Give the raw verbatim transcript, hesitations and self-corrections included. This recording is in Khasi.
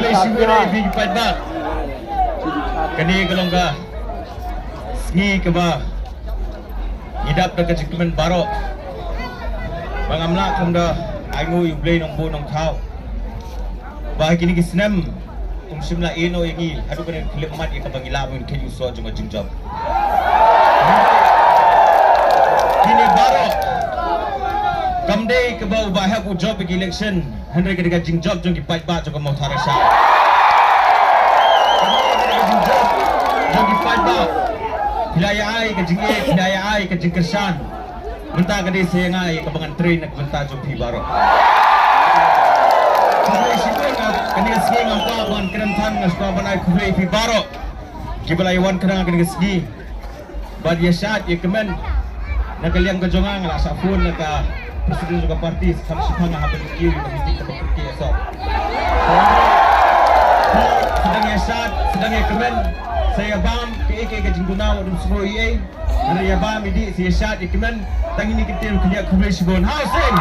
Khublei shibun ïa phi ki paidbah. Kane ka long ka sngi kaba ngi dap da ka jingkmen baroh. Ba ngam lah kham da ai nguh ïa U Blei Nongbuh Nongthaw ba ha kine ki snem um shym la ïehnoh ïa ngi haduh kane ka khyllipmat ïa kaba ngi lah ban kheiñ u soh jong ka jingjop. Kine baroh kam dei kaba u Bah Hep u jop ïa ki election. Hynrei ka dei ka jingjop jong ki paidbah jong ka Mawthadraishan. Ka dei ka jingjop jong ki paidbah. Phi la ïa ai ka jingeh, phi la ïa ai ka jingkyrshan. Mynta ka dei sa ïa nga ïa kaba ngan trei na ka bynta jong phi baroh. Khublei shibun, kane ka sngi ngam kwah ban kren than, nga shu kwah ban ai khublei ïa phi baroh kiba la ïa wan kren ha kane ka sngi. Bad ïa shad ïa kmen na ka liang ka jong nga, nga la shah phone na ka president jong ka party, sa kham shiphang nga hap ban kiew ïa ka meeting kaba kyrkieh ïa soh. Sdang ïa shad, sdang ïa kmen, sa ïa bam kaei kaei ka jingduna, wat ym sngew ei ei. Hynrei ïa bam ïa dih, sa ïa shad ïa kmen. Tang ine ki ktien khyndiat, khublei shibun. Hau sing.